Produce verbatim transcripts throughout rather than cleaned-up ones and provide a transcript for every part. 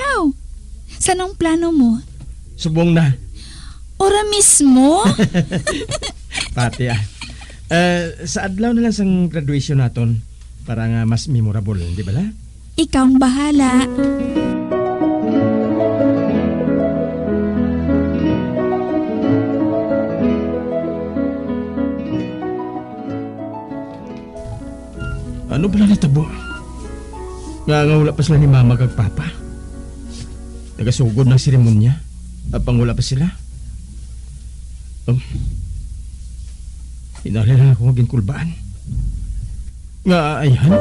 Aw, sa anong plano mo? Subong na. Ora mismo? Pati, ah. Eh, sa adlaw na lang sang graduation naton para nga mas memorable, di bala? Ikaw ang bahala. Ano bala natabo? Nga, nga wala pa sila ni Mama kag Papa? Nagasugod na ang seremonya, apang wala pa sila. Um, inali lang ako nga ginkulbaan. Nga, ayhan?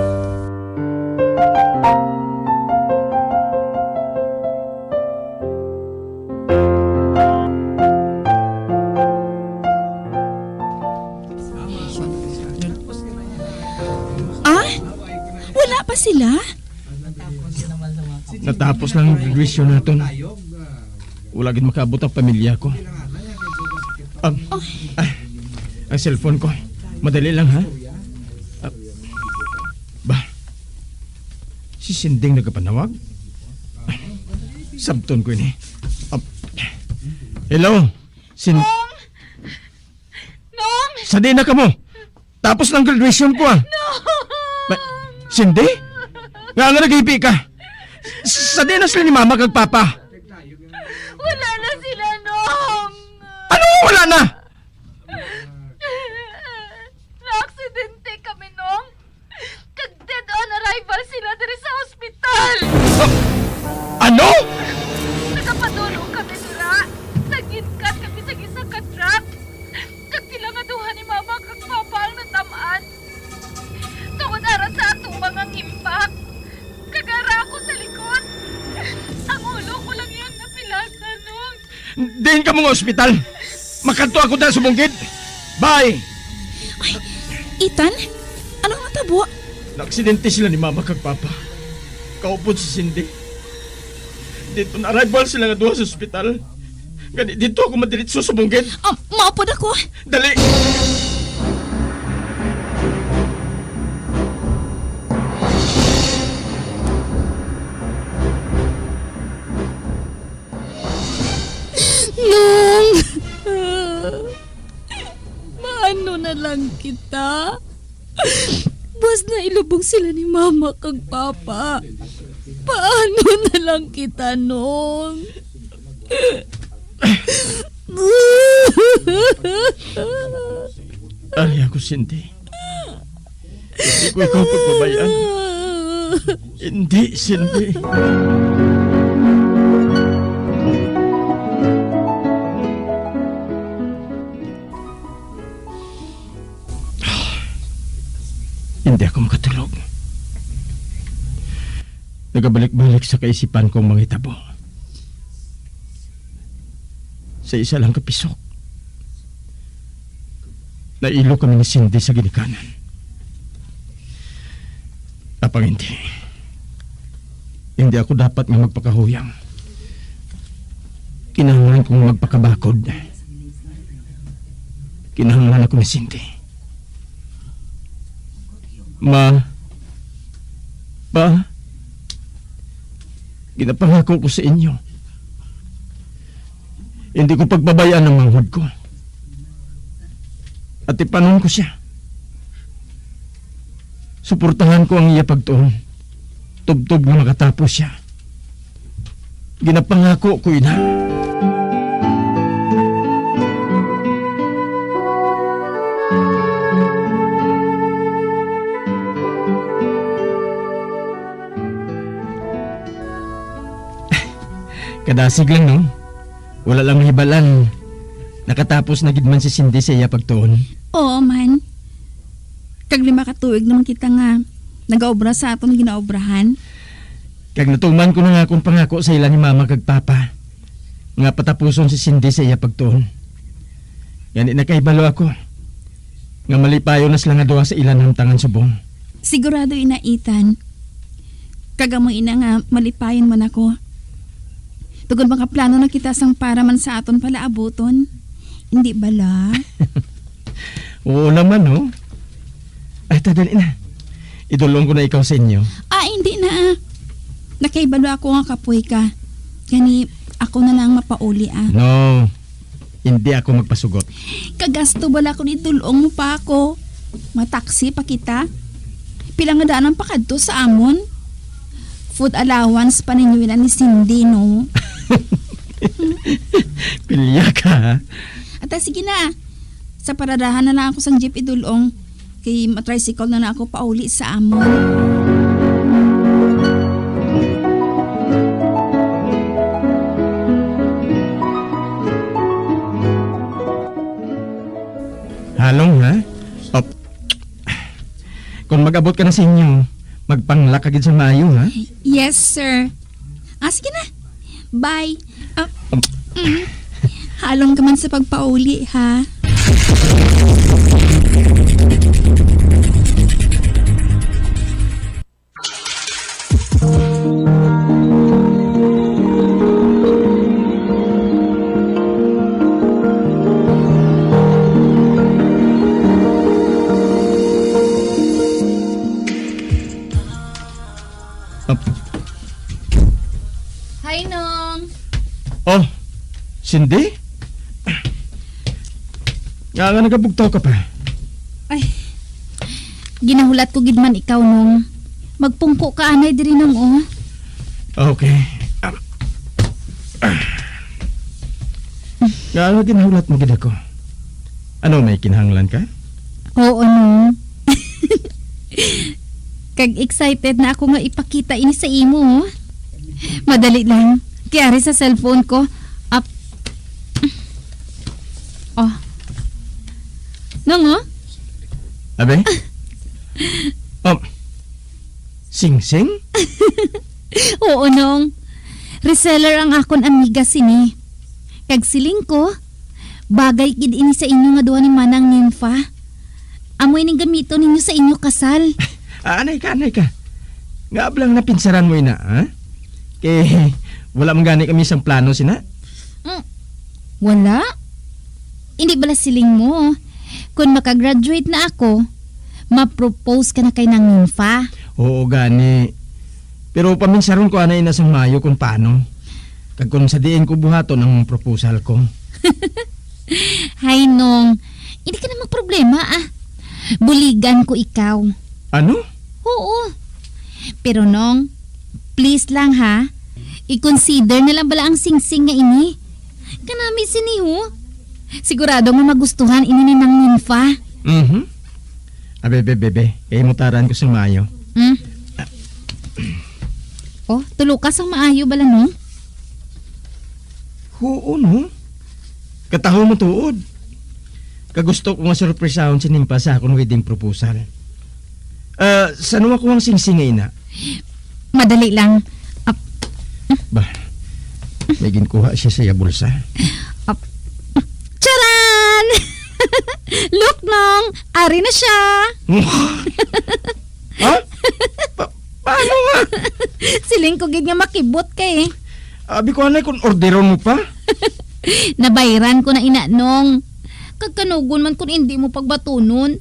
Ah? Wala pa sila? Natapos lang ang graduation naton. Wala gid makaabot ang pamilya ko. Ah, ah, ang cellphone ko. Madali lang, ha? Ah, ba? Si Sinding nagapanawag? Ah, sabton ko ini. Ah, hello? Sin- Nong! Nong! Sa di na kamo? Tapos ng graduation ko, ah. Nong! Ma-, Cindy? Nga nga naghipi ka? Sa di na sila ni Mama kag Papa? Wala na sila, Nong! Ano wala na? Naaksidente kami, Nong. Kag dead on arrival sila diri sa ospital. Ah, ano? Nagapadulong kami dira. Nagingkat kami sa isa ka truck. Kag sila nga duha ni Mama kag Papa ang natam-an. Tungod ara sa atubangang impact. Kag ara ako sa likod. Ang ulo ko lang ang napilasan, Nong. Diin kamo nga ospital? Makadto ako dira sa bungkid. Bye! Ay, Ethan? Anong natabo? Naaksidente sila ni Mama kag Papa. Kaupod si Cindy. Dead on arrival sila nga duha sa ospital. Gani, dito ako madiritso sa bungkid. Ah, maupod ako. Dali! Nong! Maano na lang kita? Buas na ilubong sila ni Mama kag Papa. Paano na lang kita, Nong? Ari ako, Cindy. Hindi ko ikaw pagbabayaan. Hindi, Cindy. Hindi ako makatulog. Nagabalik-balik sa kaisipan ko ang mga hitabo. Sa isa lang ka pisok, nailo kami ni Cindy sa ginikanan. Apang hindi. Hindi ako dapat nga magpakahuyang. Kinahanglan kong magpakabakod. Kinahanglan ako ni Cindy. Ma, Pa, ginapangako ko sa inyo, hindi ko pagbabayaan ang manghod ko. Atipanon ko sia. Suportahan ko ang iya pagtuon, tubtob nga makatapos sia. Ginapangako ko ina. Kadasig lang, no? Wala lang mahibalan. Nakatapos na gid man si Cindy sa iya pagtuon. Oo man. Kag lima ka tuig naman kita nga nagaobra sa aton ginaobrahan. Kag natuman ko na nga akong pangako sa ila ni Mama kag Papa nga patapuson si Cindy sa iya pagtuon. Gani nakahibalo ako nga malipayon na sila nga duha sa ila nahamtangan subong. Sigurado ina, Ethan. Kag amo ina nga malipayon man ako. Tungod makaplano na kita sang para man sa aton palaabuton. Hindi bala? Oo naman, no? Ay, ta, dali na. Idulong ko na ikaw sa inyo. Ah, hindi na, ah. Nakahibalo ako nga kapoy ka. Gani, ako na lang mapauli, ah. No, hindi ako magpasugot. Kagasto bala ko ni Dulong mo pa ako. Mataksi pa kita. Pila nga daan ang pakadto sa amon? Food allowance pa ninyo ina ni Cindy, no? Pilya ka, ha? Ata, sige na. Sa paradahan na lang ako sang jeep, Idulong. Kay matricycle na lang ako pauli sa amon. Halong, ha? Op. Kung mag-abot ka na sa inyo, magpanglak ka gid sa maayo, ha? Yes, sir. Ah, sige na. Bye. Ah, mm. Halong ka man sa pagpauli, ha? Ap- Hi, Nong. Oh, Cindy? Nga nga nagabugtaw ka pa? Ay, ginahulat ko gid man ikaw, Nong. Magpungko ka anay diri, Nong, oh. Okay. Nga nga ginahulat mo gid ako? Ano, may kinahanglan ka? Oo, Nong. Kag excited na ako nga ipakita ini sa imo, oh. Madali lang. Kay ari sa cellphone ko. Ap-, oh. Nong, oh? Abi? Oh. Singsing? Oo, Nong. Reseller ang akon amiga sini. Kag siling ko, bagay gid ini sa inyo nga duha ni Manang Nympha. Amo ining gamiton ninyo sa inyo kasal. Ah, anay ka, anay ka. Nga ablang napinsaran mo ina, ha? Kay wala man gani kami sang plano sina. Mm. Wala? Hindi bala siling mo, kung makagraduate na ako, ma-propose ka na kay Nang Nympha? Oo, gani. Pero paminsaron ko anay ina sang maayo kung paano. Kag kung sa diin ko buhaton ang proposal ko. Hay, Nong. Hindi ka na magproblema, ah. Buligan ko ikaw. Ano? Oo. Pero, Nong, please lang, ha. I-consider na lang bala ang singsing nga ini. Kanami sini, ho. Sigurado nga magustuhan ini ni Nang Nympha. Mhm. Abe, be, be, be. Kay mutaran ko sa maayo. Hmm? Oh, tulo ka sang maayo bala, no? Oo, no? Kataho mo tuod. Kagusto ko nga surpresahon si Nympha sa akon wedding proposal. Ah, san-o ako ang singsing nga ina? Madali lang. Ap- Ba, may ginkuha siya sa iya bulsa. Ap- Charan! Look, Nong! Ari na siya! Ha? Pa-, paano nga? Siling ko gid nga makibot kay. Abi ko anay kung orderon mo pa. Nabayran ko na ina, Nong. Kag kanugon man kung indi mo pagbatunon.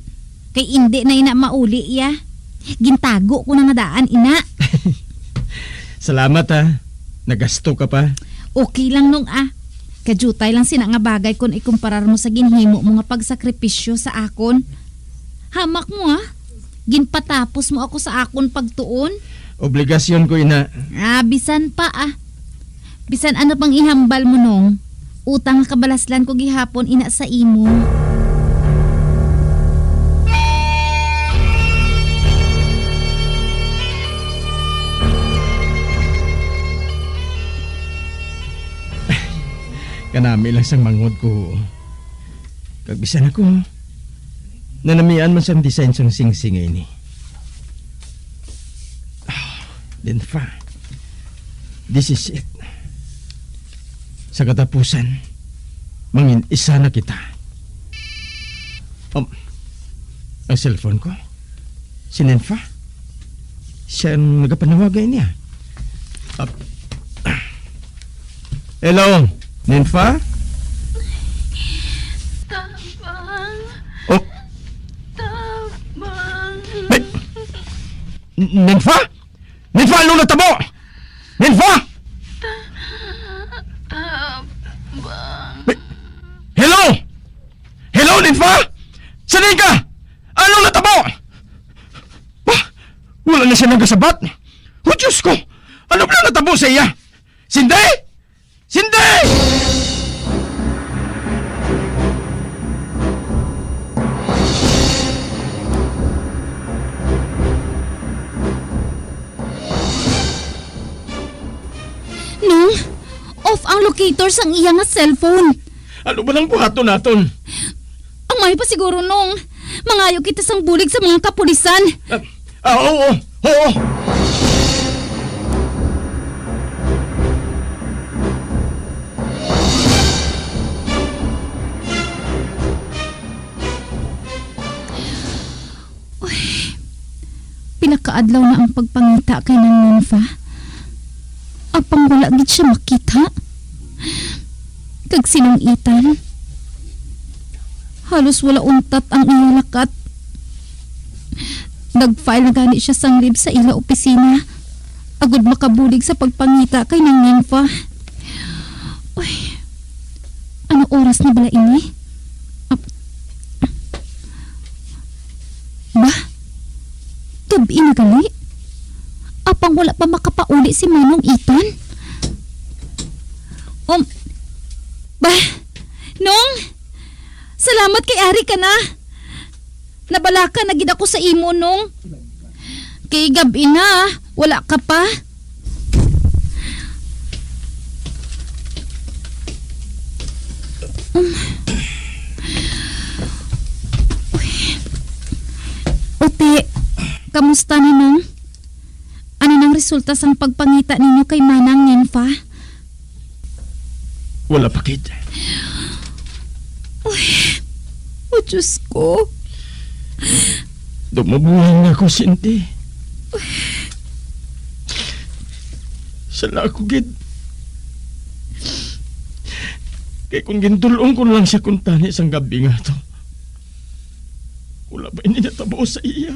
Kay indi na ina mauli iya. Gintago ko na nga daan ina. Salamat, ha. Nagasto ka pa. Okay lang, Nong, ah. Kadiyutay lang sina nga bagay kon ikumparar mo sa ginhimo mo nga pagsakripisyo sa akon. Hamak mo, ah. Ginpatapos mo ako sa akon pagtuon. Obligasyon ko ina. Ah, bisan pa, ah. Bisan ano pang ihambal mo, Nong, utang nga kabalaslan ko gihapon ina sa imo. Kanami lang sang manghod ko. Kag bisan ako, nanamian man sang design sang singsing nga ini. Ah, Nympha, this is it. Sa katapusan, mangin-isa na kita. Um, ang cellphone ko? Si Nympha? Siya ang nagapanawagan niya. Ah, hello, Nympha? Tabang. Oh. Tabang. Ay! N-, Nympha? Nympha, ano natabo? Ninfa! Tabang. Hello? Hello, Ninfa? Saan ka? Anong natabo? Ba? Wala na siya nagasabat. Oh, Diyos ko! Ano ba natabo sa iya? Sindi! Sindi! Nong, off ang locator sang iya nga cellphone. Ano ba nang buhaton naton? Ang maayo pa siguro, Nong, mangayo kita sang bulig sa mga kapulisan. Ah, ah, oo, oo. Uy, pila ka adlaw na ang pagpangita kay Nang Ninfa. Apang wala gid siya makita. Kag si Nong Ethan, halos wala untat ang iya lakat. Nag-file na gani siya sang leave sa ila opisina, agud makabulig sa pagpangita kay Nang Ninfa. Uy, ano oras na bala ini? Ap-, Ba? Gab-i na gali? Apang wala pa makapauli si Manong Ethan? Um, ba? Nong, salamat kay ari ka na. Nabalaka na gid ako sa imo, Nong. Kay gab-i na, wala ka pa. Um. Uy. Uti, kamusta na, Nong? Ano nang resulta sang pagpangita ninyo kay Manang Ninfa? Wala pa gid. Uy, oh, Diyos ko. Daw mabuhay na ako, Cindy. Sala ako gid. Kay kung gindul-ong ko lang siya kuntani sang gab-i nga to, wala ba ini natabo sa iya?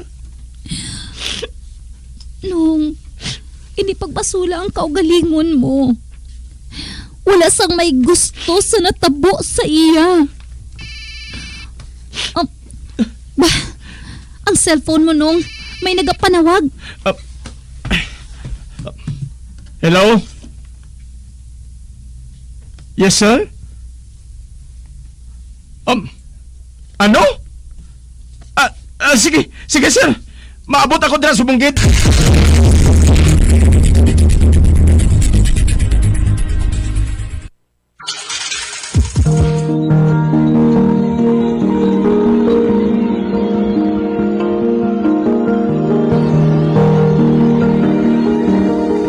Nong, hindi pagbasula ang kaugalingon mo. Wala sang may gusto sa natabo sa iya. Um, ba, ang cellphone mo, Nong, may nagapanawag. Ah, hello? Yes, sir? Um, ano? Ah, ah, sige, sige, sir. Maabot ako dira subong gate.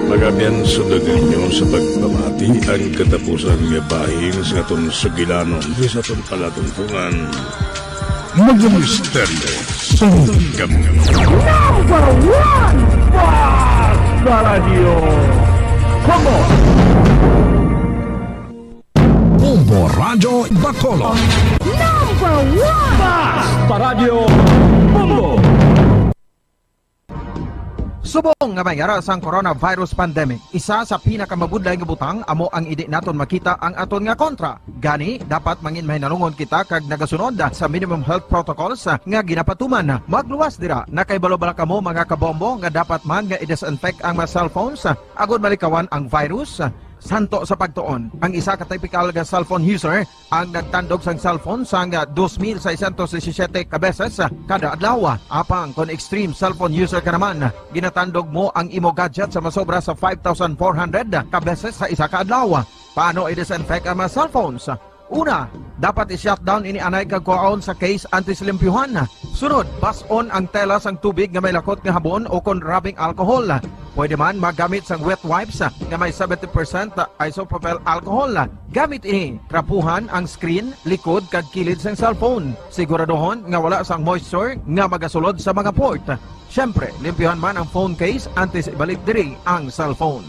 Magabian, sundon ninyo sa pagpamati ang katapusan nga bahin sa aton sugilanon sa aton palatuntungan. Mga misteryo sang gab-i. Number one, Basta Radyo. Come on. Bombo Radyo Bacolod. Number one, Basta Radyo Bombo. Subong nga may ara sang coronavirus pandemic, isa sa pinakamabudlay nga butang amo ang indi naton makita ang aton nga kontra. Gani, dapat mangin mahinalungon kita kag nagasunod sa minimum health protocols nga ginapatuman. Magluwas dira, nakahibalo bala kamo, mga kabombo, nga dapat man nga i-disinfect ang mga cellphones agud malikawan ang virus? Santo sa pagtuon, ang isa ka typical nga cellphone user ang nagtandog sang cellphone sang dos mil seiscientos disisiete ka beses kada adlaw. Apang kon extreme cellphone user ka naman, ginatandog mo ang imo gadget sa masobra sa five thousand four hundred ka beses sa isa ka adlaw. Paano i-disinfect ang mga cellphones? Una, dapat i-shutdown ini anay kag kuhaon sa case antes limpyuhan. Sunod, bas-on ang tela sang tubig nga may lakot nga habon o kon rubbing alcohol. Pwede man magamit sang wet wipes nga may seventy percent isopropyl alcohol. Gamit ini, trapuhan ang screen, likod, kag kilid sang cellphone. Siguraduhon nga wala sang moisture nga magasulod sa mga port. Siyempre, limpyuhan man ang phone case antes ibalik diri ang cellphone.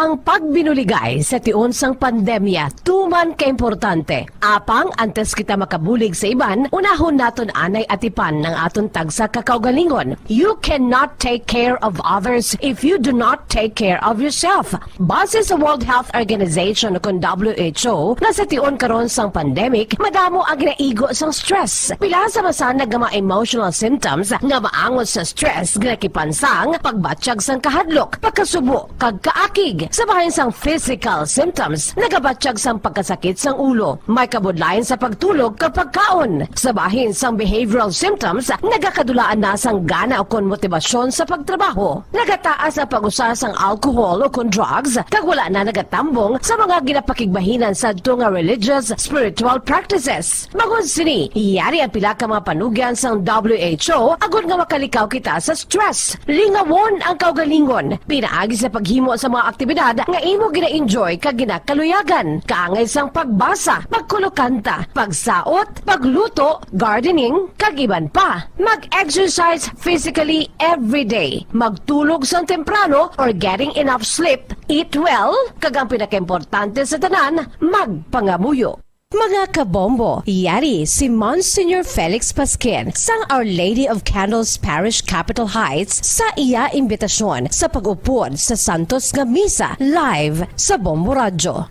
Ang pagbinuligay sa tion sang pandemya tuman ka importante. Apang antes kita makabulig sa iban, unahon naton anay atipan ang aton tagsa ka kaugalingon. You cannot take care of others if you do not take care of yourself. Base sa World Health Organization, kun W H O, nga sa tion karon sang pandemic, madamo ang ginaigo sang stress. Pila sa masanag nga mga emotional symptoms nga maangot sa stress nga nakipansang pagbatyag sang kahadlok, pagkasubo, kag kaakig. Sa bahin sang physical symptoms, nagabatyag sang pagkasakit sang ulo, may kabudlayan sa pagtulog kag pagkaon. Sa bahin sang behavioral symptoms, nagakadulaan na sang gana ukon motibasyon sa pagtrabaho. Nagataas ang pag-usa sang alcohol ukon drugs, kag wala na nagatambong sa mga ginapakigbahinan sadto nga religious, spiritual practices. Bangod sini, yari ang pila ka mga panugyan sang W H O agod nga makalikaw kita sa stress. Lingawon ang kaugalingon pinaagi sa paghimo sa mga aktibidad nga imo gina-enjoy kag ginakaluyagan, kaangay sang pagbasa, pagkulokanta, pagsaot, pagluto, gardening, kag iban pa. Mag-exercise physically every day. Magtulog sang temprano or getting enough sleep. Eat well, kag ang pinakaimportante sa tanan, magpangamuyo. Mga kabombo, yari si Monsignor Felix Pasquin sang Our Lady of Candles Parish, Capitol Heights, sa iya imbitasyon sa pag-upod sa santos nga misa live sa Bombo Radyo.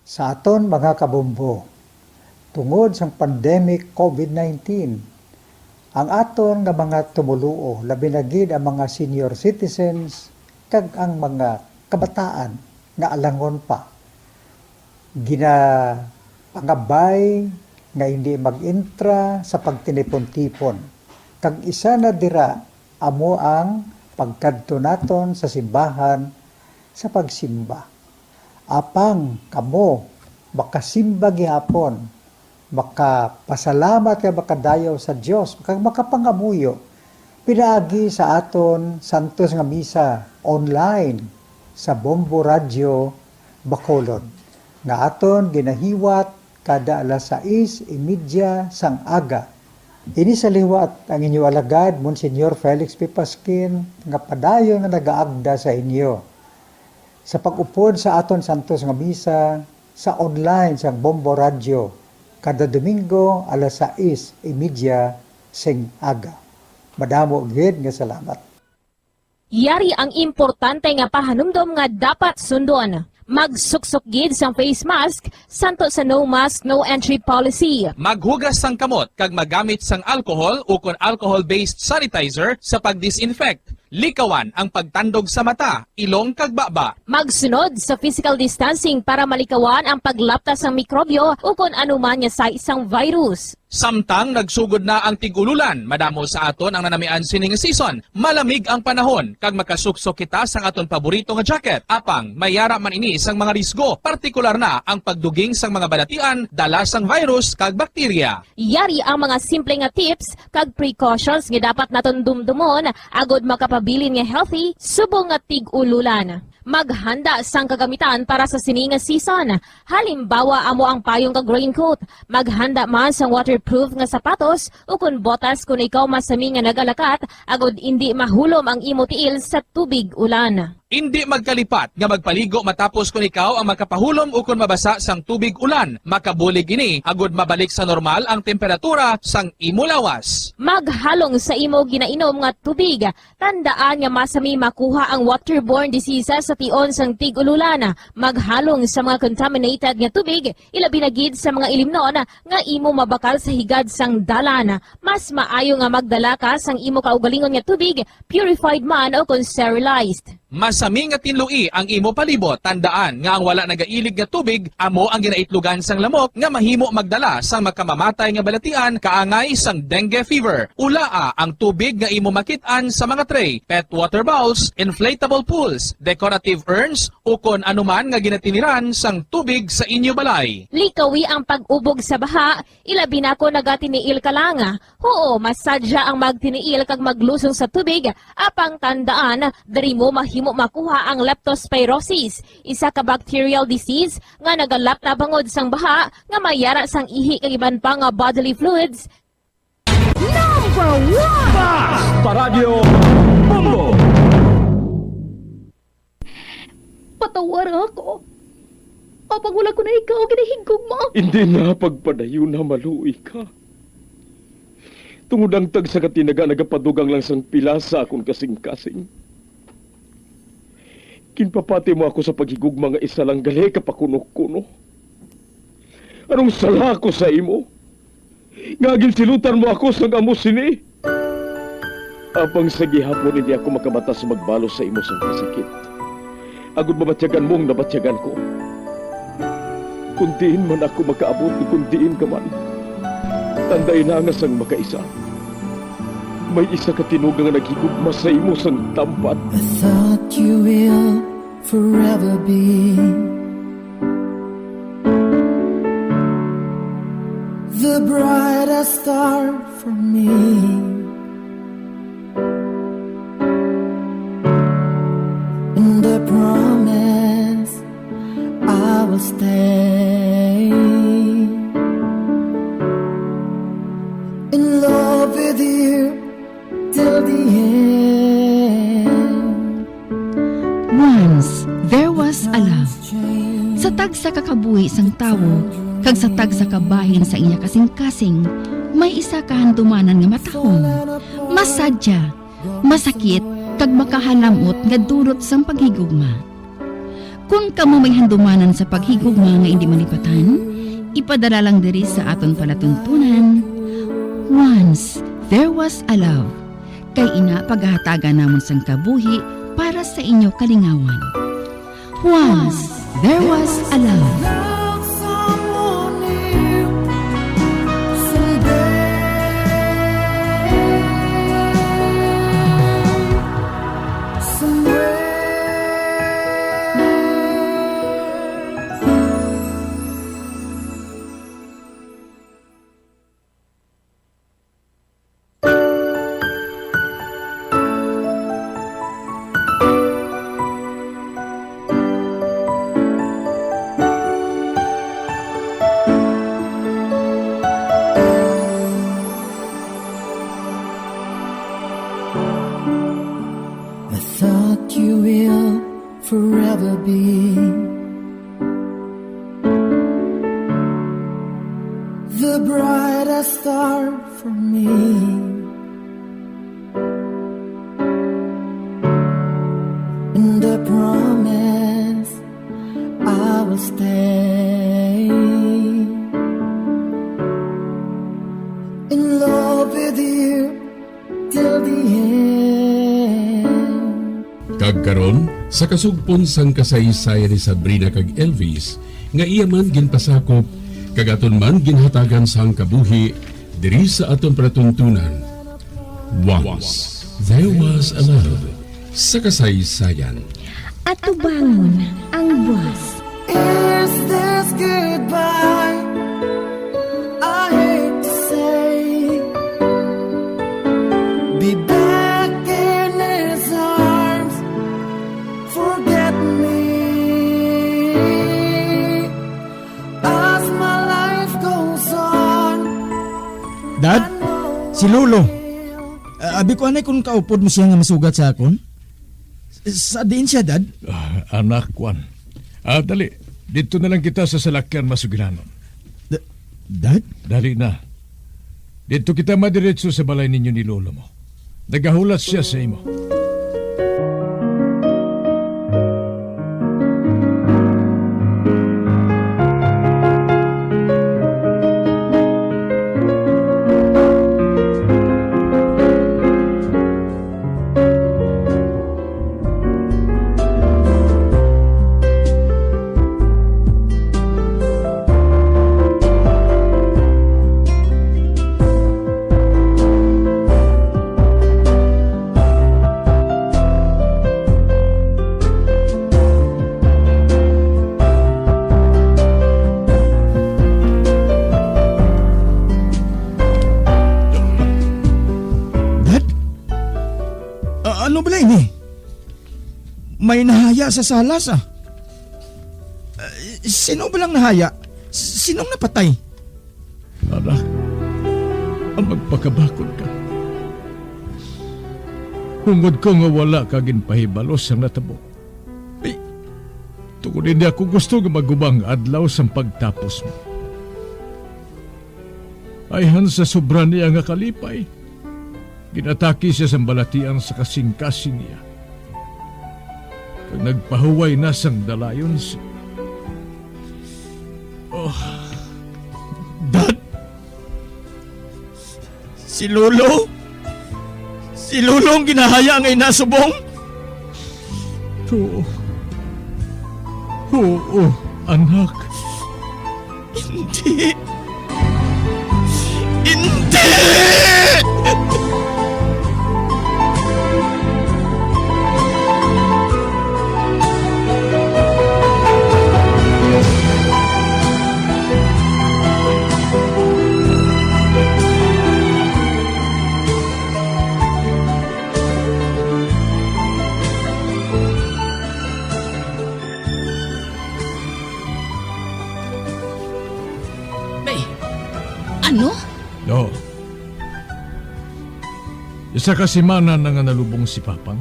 Sa aton mga kabombo, tungod sang pandemic covid nineteen, ang aton nga mga tumoluo, labi na gid ang mga senior citizens kag ang mga kabataan nga alangon pa, ginapangabay nga hindi mag-entra sa pagtinipon-tipon. Kag isa na dira amo ang pagkadto naton sa simbahan sa pagsimba. Apang kamo makasimba gihapon, makapasalamat kag makadayaw sa Dios, kag makapangamuyo pinaagi sa aton santos nga misa online sa Bombo Radyo Bacolod, nga aton ginahiwat kada alas sais y media sang aga. Ini sa liwat ang inyo alagad, Monsignor Felix P. Pasquin, nga padayon nga nagaagda sa inyo sa pag-upod sa aton santos nga misa sa online sang Bombo Radyo kada Domingo alas sais y media sing aga. Madamo gid nga salamat. Yari ang importante nga pahanumdom nga dapat sundon. Magsuksok gid sang face mask, santo sa no mask, no entry policy. Maghugas sang kamot kag magamit sang alcohol ukon alcohol-based sanitizer sa pag-disinfect. Likawan ang pagtandog sa mata, ilong kag baba. Magsunod sa physical distancing para malikawan ang paglapta sang mikrobyo ukon anuman nga sais sang virus. Samtang nagsugod na ang tig-ululan, madamo sa aton ang nanamian sining season. Malamig ang panahon, kag makasuksok kita sang aton paborito nga jacket. Apang, may yara man ini sang mga risgo, partikular na ang pagduging sang mga balatian, dala sang virus kag bakterya. Yari ang mga simple nga tips kag precautions nga dapat naton dumdumon agod makapabilin nga healthy subong nga tig-ululan. Maghanda sang kagamitan para sa sini nga season. Halimbawa, amo ang payong kag raincoat. Maghanda man sang waterproof nga sapatos ukon botas kon ikaw masami nga nagalakat agod indi mahulom ang imo tiil sa tubig ulan. Indi magkalipat nga magpaligo matapos kon ikaw ang makapahulom ukon mabasa sang tubig ulan. Makabulig ini agod mabalik sa normal ang temperatura sang imo lawas. Maghalong sa imo ginainom nga tubig. Tandaan nga masami makuha ang waterborne diseases sa tion sang tig-ululan. Maghalong sa mga contaminated nga tubig, ilabi na gid sa mga ilimnon nga imo mabakal sa higad sang dalan. Mas maayo nga magdala ka sang imo kaugalingon nga tubig, purified man o kon sterilized. Masami nga tinloi ang imo palibot. Tandaan nga ang wala nagailig nga tubig amo ang ginaitlogan sang lamok nga mahimo magdala sang makamamatay nga balatian kaangay sang dengue fever. Ulaa ang tubig nga imo makit-an sa mga tray, pet water bowls, inflatable pools, decorative urns, ukon anuman nga ginatiniran sang tubig sa inyo balay. Likawi ang pag-ubog sa baha, ilabi na kon nagatiniil ka lang. Huo, masadya ang magtiniil kag maglusong sa tubig, apang tandaan, diri mo mahimo makuha ang leptospirosis, isa ka bacterial disease nga nagalapta bangod sang baha nga may yara sang ihi kag iban pa nga bodily fluids. Number one! Fast Paradyo Bombo! Patawara ako. Apang wala ko na ikaw ginahigugma. Hindi na pagpadayon na maluoy ka. Tungod ang tagsa ka tinaga nagapadugang lang sang pila sa akon kasing-kasing. Ginpapati mo ako sa paghigugma nga isa lang gali ka pakuno-kuno. Anong sala ko sa imo? Nga ginsilutan mo ako sang amo sini? Apang sa gihapon hindi ako makabata sa magbalos sa imo sang kasakit, agod mabatyagan mo ang nabatyagan ko. Kung diin man ako makaabot, kung diin ka man, tandai na nga sang makaisa, may isa ka tinuga nga naghigugma sa imo sang tampat. I thought you will forever be the brightest star for me. And I promise I will stay in love with you till the end. Once there was a love. Sa tagsa ka kabuhi sang tawo kag sa tagsa ka bahin sa iya kasing-kasing, may isa ka handumanan nga matahom, masadya, masakit, kag makahalam-ot nga dulot sang paghigugma. Kon kamo may handumanan sa paghigugma nga indi malipatan, ipadala lang diri sa aton palatuntunan. Once there was a love. Kay ina, pagahatagan namon sang kabuhi para sa inyo kalingawan. Once there was a love. I thought you will forever be the brightest star for me. And I promise I will stay in love with you till the end. Kag karon, sa kasugpon sang kasaysayan ni Sabrina kag Elvis, nga iya man ginpasakop, kag aton man ginhatagan sang kabuhi, diri sa aton palatuntunan, Once There Was a Love, sa kasaysayan. Atubangon ang buwas. Is this goodbye? I hate to say. Be back in his arms. Forget me as my life goes on. Dad, si Lolo. Ah, abi ko anay kung kaupod mo siya nga masugat sa akon. Sa diin siya, Dad? Ah, anak, Juan. Ah, dali. Dito na lang kita sa salakyan masugilanon. Da-, Dad? Dali na. Dito kita madiretso sa balay ninyo ni lolo mo. Nagahulat siya sa imo. Dad? A-, ano bala ini? May nahaya sa sala sa. Ah, sino ba lang nahaya? S-, sinong napatay? Anak, ang magpakabakod ka. Hungod ko nga wala ka ginpahibalo sang natabo. Ay, Kon hindi ako gusto nga magubang adlaw sang pagtapos mo. Ayhan sa sobra niya nga kalipay, ginatake siya sang balatian sa kasingkasing niya, kag nagpahuway na sang dalayon si, oh, Dad! Si Lolo? Si Lolo ang ginahaya nga ina, subong? Oo. Oo, anak. Hindi. Hindi! Bay, ano? No. Isa ka semana na nga nalubong si Papang.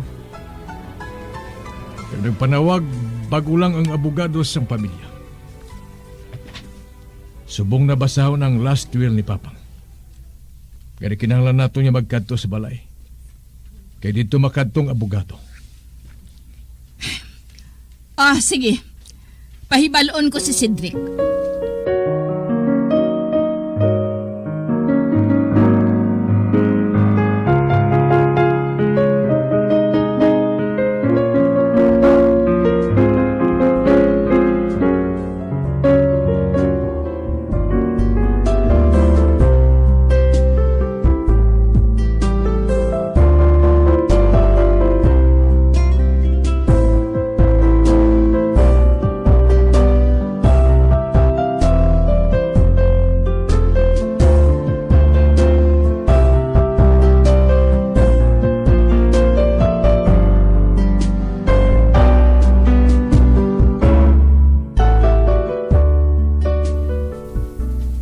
Kag nagpanawag bag-o lang ang abogado sang pamilya. Subong na basahon ang last will ni Papang. Kay kinahanglan nato niya magkadto sa balay. Kay didto makadto ang abogado. Ah, sige. Pahibal-on ko si Cedric.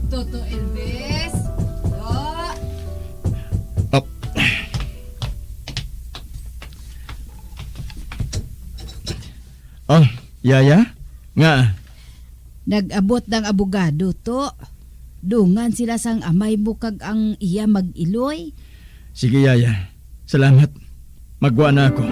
Toto Elvis, do. Up. Oh, Yaya? Nga? Nag-abot ang abogado, to. Dungan sila sang amay mo kag ang iya mag-iloy. Sige, Yaya. Salamat. Magwa na ako.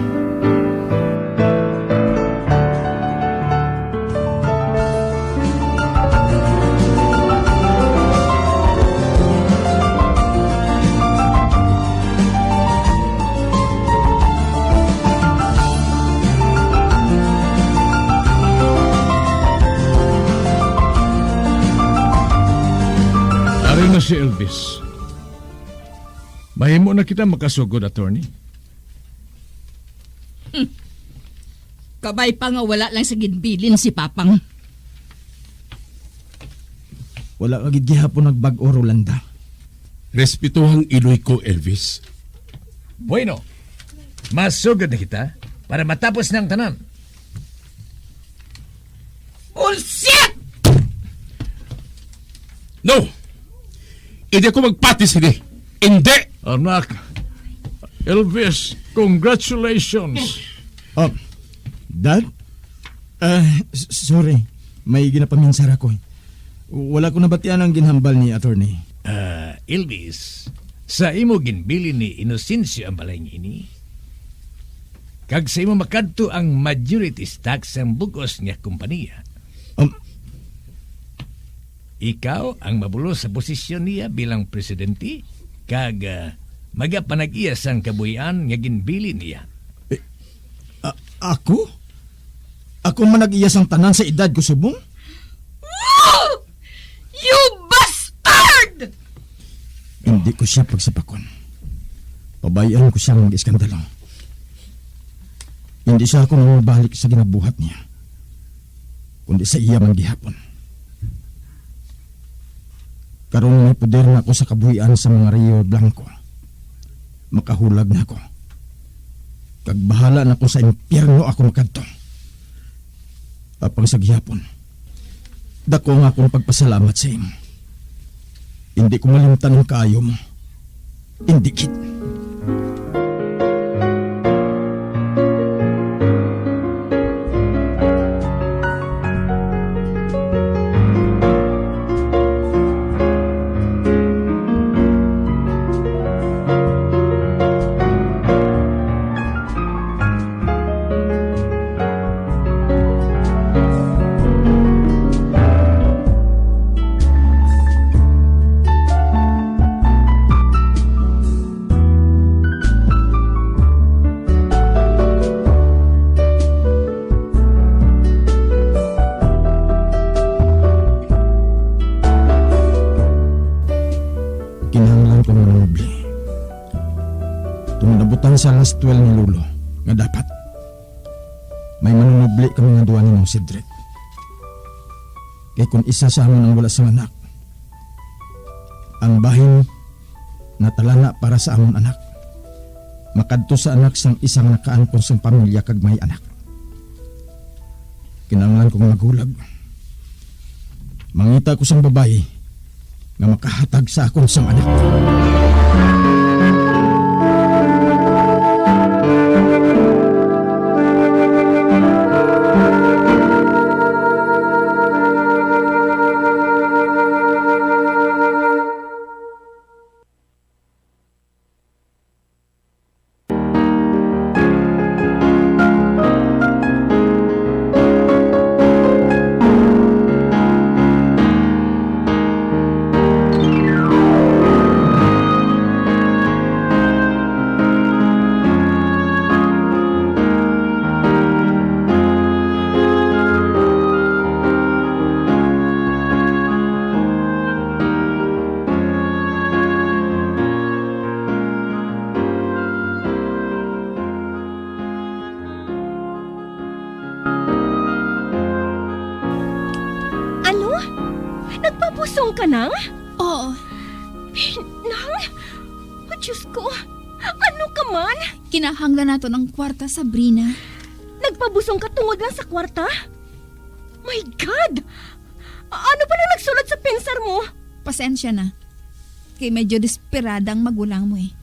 Ari na si Elvis. Mahimo na kita makasugod, attorney. Hmm. Kabay pa nga wala lang sa ginbilin si Papang. Wala ka gid gihapon nagbag-o, Rolanda. Respetuhang iloy ko, Elvis. Bueno, masugod na kita para matapos na ang tanan. Bullshit! No! Hindi ako magpati sini. Hindi! Anak, Elvis, congratulations. Oh, Dad? Ah, s-, sorry. May ginapaminsara ko. Wala ko nabatian ang ginhambal ni attorney. Ah, Elvis, sa imo ginbilin ni Inocencio ang balay nga ini, kag sa imo makadto ang majority stock sang bug-os nga kompanya. Um, Ikaw ang mabulos sa posisyon niya bilang presidente, kag, ah, magapanag-iya sang kabuhian nga ginbilin niya. Eh, a-, ako? Ako man nag-iya sang tanan sa edad ko subong? You bastard! Hindi ko siya pagsipakon. Pabayaan ko siya mag-iskandalo. Hindi siya ako nangabalik sa ginabuhat niya, kundi sa iya man gihapon. Karon may poder na ako sa kabuhian sa mga Rio Blanco. Makahulag na ako. Kag bahala na kung sa impyerno ako makadto. Apang sa gihapon, dako nga akong pagpasalamat sa imo. Hindi ko malimtan ang kaayo mo. Hindi gid. Sa last will ni Lolo nga dapat may manunubli kami nga duha ni Mang Cedric. Kay kung isa sa amon ang wala sang anak, ang bahin natalana para sa amon anak, makadto sa anak sang isa nga nakaangkon sang pamilya kag may anak. Kinahanglan kong maghulag. Mangita ko sang babayi nga makahatag sa akon sang anak. Ano? Nagpabusong ka, Nang? Oo. Nang? Oh, Diyos ko. Ano ka man? Kinahanglan naton ang kwarta, Sabrina. Nagpabusong ka tungod lang sa kwarta? My God! Ano pa nang nagsulod sa pensar mo? Pasensya na. Kay medyo desperada ang magulang mo eh.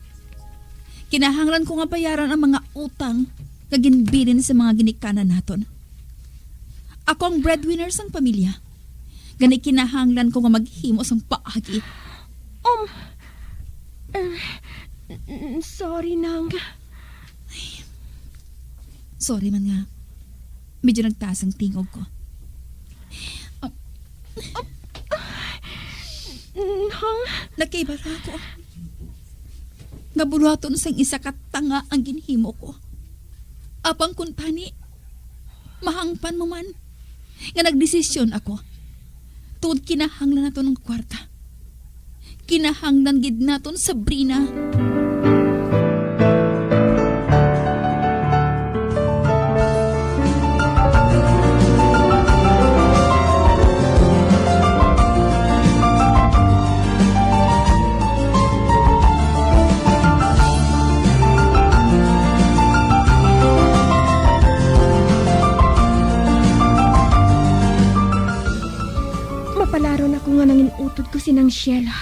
Kinahanglan ko nga bayaran ang mga utang nga ginbilin sa mga ginikanan naton. Ako ang breadwinner sang pamilya. Gani kinahanglan ko nga maghimo sang paagi. Um, eh, n-, n-, sorry, Nang. Sorry man nga. Medyo nagtaas ang tingog ko. Ah, ah, Nang? Nakahibalo ako nga buhaton sang isa ka tanga ang ginhimo ko. Apang kuntani, mahangpan mo man nga nagdesisyon ako. Tungod kinahanglan naton ang kwarta. Kinahanglan gid naton, Sabrina. Mapalaron ako nga nangin-utod ko si Nang Sheila.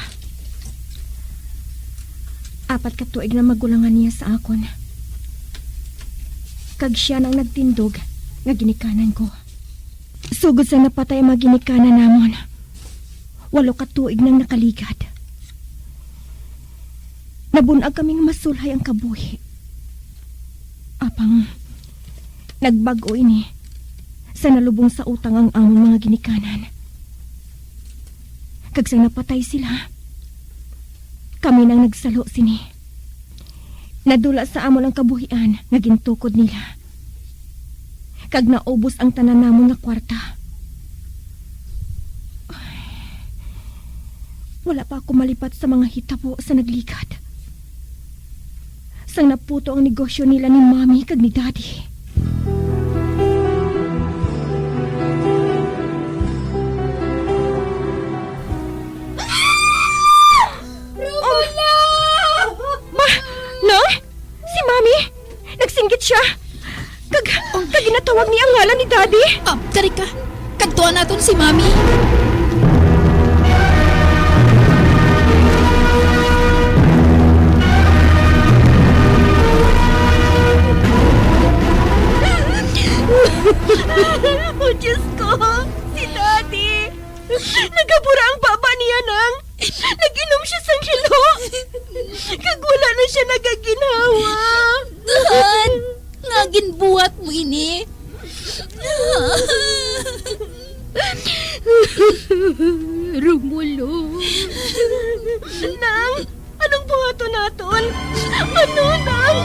Apat ka tuig na magulangan niya sa akon. Kag sia nang nagtindog nga ginikanan ko. Sugod sa napatay ang mga ginikanan namon, walo ka tuig nang nakaligad. Nabun-ag kami nga masulhay ang kabuhi. Apang nagbag-o ini sa nalubong sa utang ang amon mga ginikanan. Kag sang napatay sila, kami nang nagsalo sini. Nadula sa amon ang kabuhian nga gintukod nila, kag naubos ang tanan namon nga kwarta. Wala pa ako malipat sa mga hitabo sa nagligad, sang naputo ang negosyo nila ni Mami kag ni Daddy. Romulo! Ma-, Nang? Si Mami? Nagsinggit sia. Kag, kag ginatawag niya ang ngalan ni Daddy. Ah, kari ka. Kadtuan naton si Mami. Oh, Diyos ko! Si Daddy! Nagabura ang baba niya, Nang. Nag-inom siya sang hilo. Kag wala na sia nagaginhawa. Saan? Nga ginbuhat mo ini? Romulo. Nang, anong buhaton naton? Ano, Nang?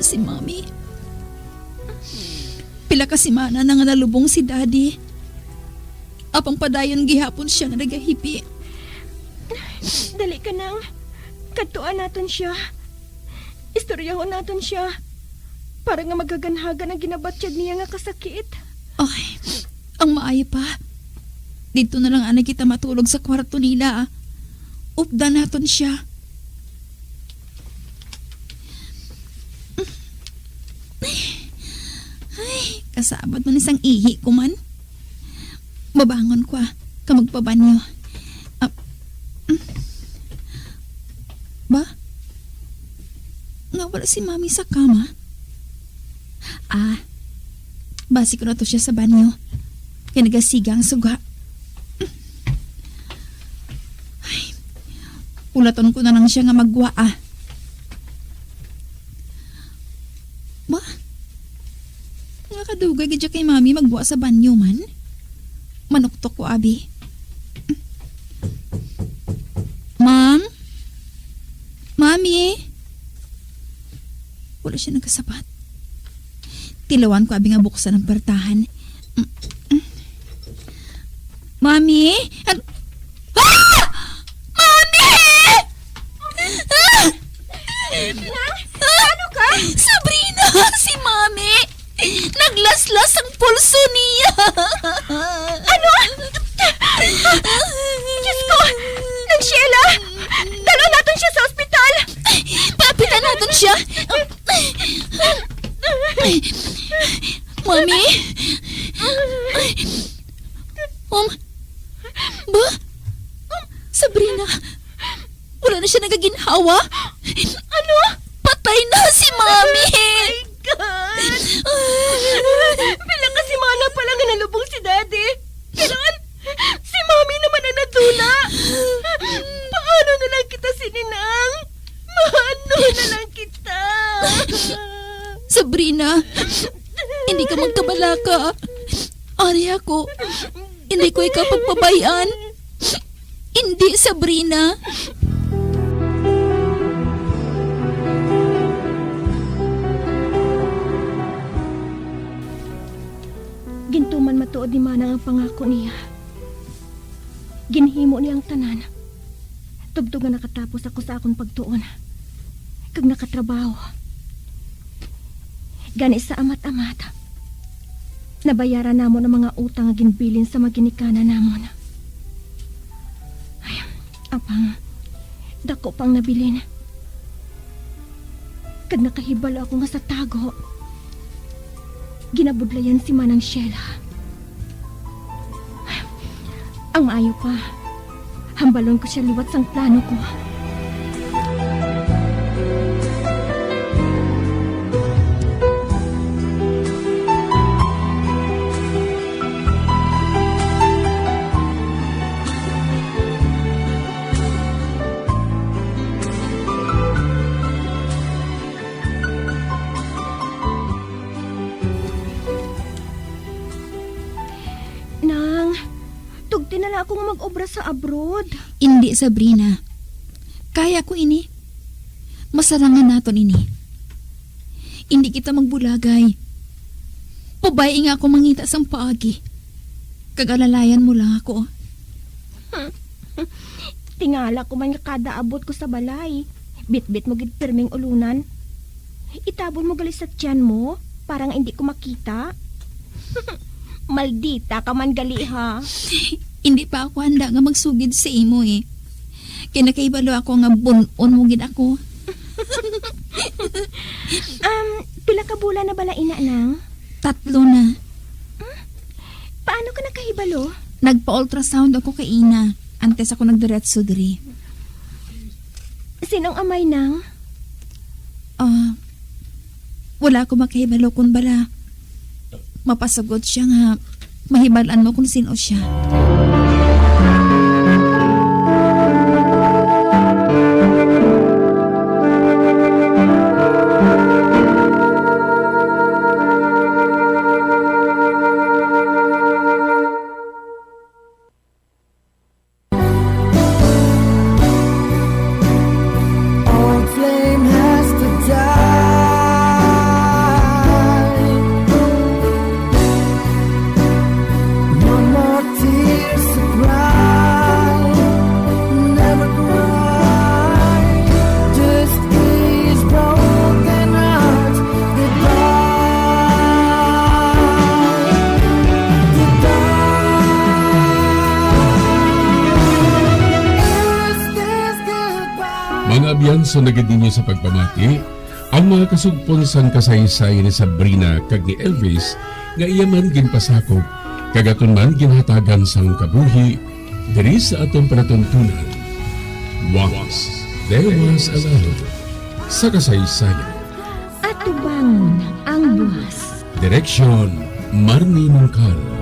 Si Mami. Pila ka semana na nga nalubong si Daddy. Apang padayon gihapon siya nga nagahibi. Dali ka, Nang. Kadtuan naton siya. Istoryahon naton siya. Para nga magaganhagan ang ginabatyag niya nga kasakit. Ay, ang maayo pa. Didto na lang anay kita matulog sa kwarto nila. Updan naton siya. Ay, kasabot man sang ihi ko man. Mabangon ko, ah, kag magpabanyo. Ah, mm. Ba? Nga wala si Mami sa kama? Ah, basi ko na to siya sa banyo. Kay nagasiga ang suga. Ay, ulaton ko na lang siya nga maggwa, ah. Ba? Nga kadugay gid siya kay Mami maggwa sa banyo man? Manuktok ko, abi. Ma'am? Mami? Wala siya nagkasabat. Tilawan ko, abi, nga buksan ang pertahan. Mami? An-, ah! Mami! Ah! Nang, ano ka? Sabrina, si Mami! Naglaslas ang pulso niya! Ano? Diyos ko! Nang Sheila! Dalo naton siya sa ospital! Papitan naton siya! Mami? Um, ba? Sabrina, wala na siya nagaginhawa? Ano? Patay na si Mami! My God! Pila ka semana pa lang nga nalubong si Daddy. Karon, si Mami naman ang nadula. Paano na lang kita sini, Nang? Paano na lang kita? Sabrina, hindi ka magkabalaka. Ari ako. Hindi ko ikaw pagpabay-an. Hindi, Sabrina. Gintuman matuod ni Manang ang pangako niya. Ginhimo niya ang tanan. Tubtob nga nakatapos ako sa akon pagtuon kag nakatrabaho. Gani sa amat-amat, nabayaran namon ang mga utang nga ginbilin sa mga ginikanan namon. Ay, apang dako pang nabilin. Kag nakahibalo ako nga sa tago, ginabudlayan si Manang Sheila. Ang maayo pa, hambalon ko sia liwat sang plano ko. Nang, tugti na lang ako nga mag-obra sa abroad. Indi, Sabrina. Kaya ko ini. Masarangan naton ini. Indi kita magbulagay. Pabay-i nga ako mangita sang paagi. Kag alalayan mo lang ako. Tingala ko man nga kada abot ko sa balay, bitbit mo gid pirming ulunan. Itabon mo gali sa tiyan mo para nga indi ko makita. Maldita ka man gali, ha? Hindi pa ako handa nga magsugid sa imo, eh. Kay nakahibalo ako nga bun-on mo gid ako. Um, pila ka bulan na bala ina, Nang? Tatlo na. Hmm? Paano ka nakahibalo? Nagpa-ultrasound ako kay ina, antes ako nagdiretso diri. Sinong amay, Nang? Ah, wala ko makahibalo kung bala mapasugot siya nga mahibal-an mo kung sino siya. Old flame has to die. Biyanso na gid ninyo sa pagpamati ang mga kasugpon sang kasaysayan ni Sabrina kag ni Elvis nga iya man ginpasakop kag aton man ginhatagan sang kabuhi diri sa aton palatuntunan. Once there was a love sa kasaysayan. Atubangon ang buwas. Direksyon, Marnie Mungkal.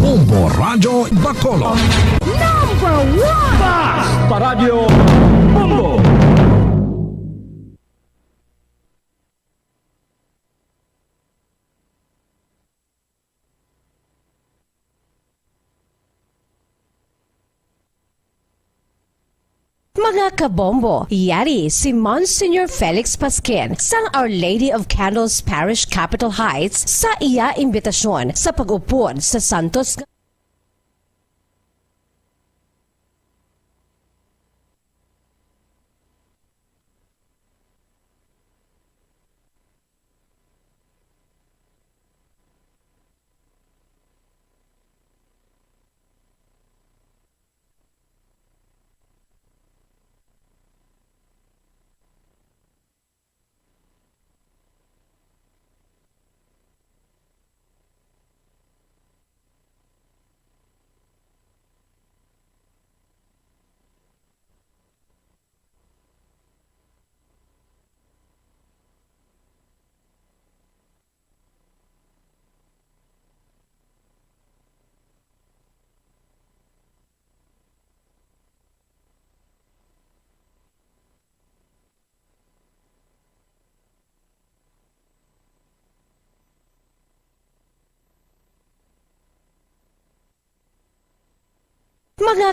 Bombo Radyo Bacolod. Number one! Basta Radyo Bombo! Mga kabombo, yari si Monsignor Felix Pasquin sang Our Lady of Candles Parish, Capitol Heights, sa iya imbitasyon sa pag-upod sa Santos nga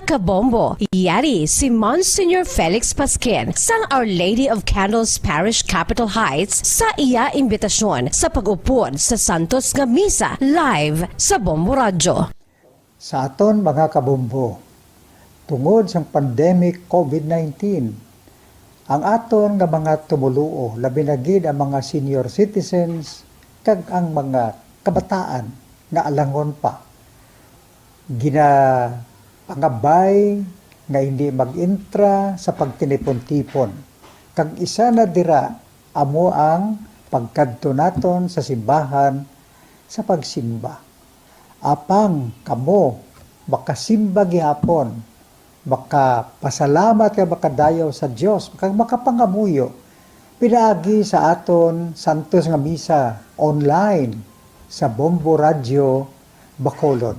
Kabombo, yari si Monsignor Felix Pasquin sang Our Lady of Candles Parish, Capitol Heights, sa iya imbitasyon sa pag-upod sa Santos nga Misa live sa Bombo Radyo. Sa aton mga kabombo, tungod sang pandemic COVID nineteen, ang aton nga mga tumoluo, labi na gid ang mga senior citizens kag ang mga kabataan nga alangon pa, ginapangabay nga hindi mag-entra sa pagtinipon-tipon. Kag isa na dira amo ang pagkadto naton sa simbahan sa pagsimba. Apang kamo makasimba gihapon, makapasalamat kag makadayaw sa Dios, kag makapangamuyo pinaagi sa aton santos nga misa online sa Bombo Radyo Bacolod.